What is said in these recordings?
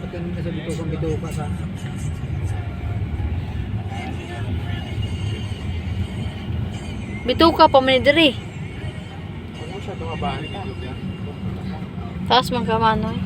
Pagkanin ka sa bitukang bituka sa. Bituka pa man ni diri. Ano siya tumabaan ka? Taas man ka manoy.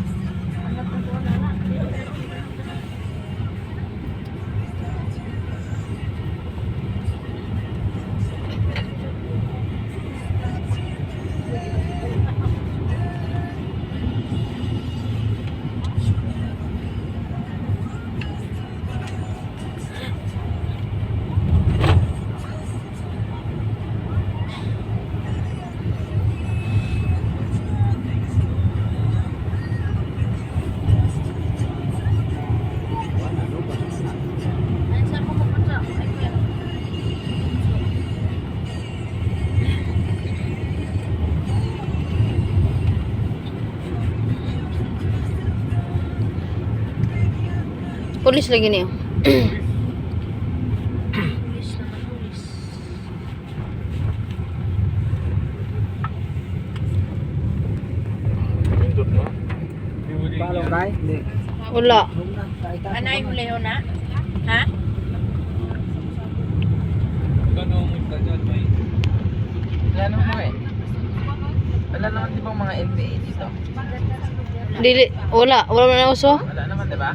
Pulis lagi niyo. Pulis naman, pulis. Pindot no? Palong kay? Hindi. Wala. Huwag na, kahit ako. Anay huleho na? Ha? Wala naman mga eh. Wala naman di ba mga LPA dito? Dili wala, wala man na uso. Wala naman, di ba?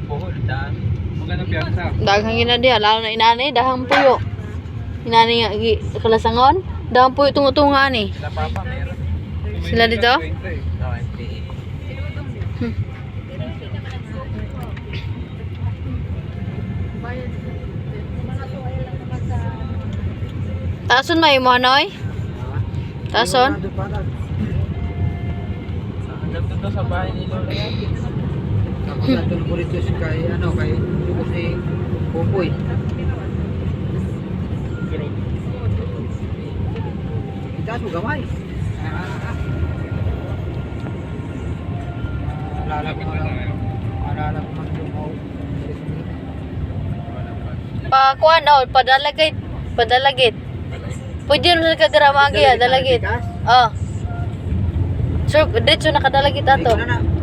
Bohol, dami. Magandang piyansa. Daghang gina diha, lalo na inani, dahang puyo. Inani nga gi kalasangon, dahang puyo tungo-tunga ani. Sila papa meron. Sila dito? No, LPA. Taason may mo hanoy? Taason? Doon pa na. Hanggang dito sa bahay ni Lola yan. Tapos doon ko rito si kay ano kay ko si Pupoy. Itaas mo gamay. Ah. Alala ko man. Alala ko man yung mau. Pa kuan oh, padalagit, padalagit. Pwede rin ka dira magi ah, dalagit. Oh. Sir, diretso nakadalagit ato. Hindi ko na na.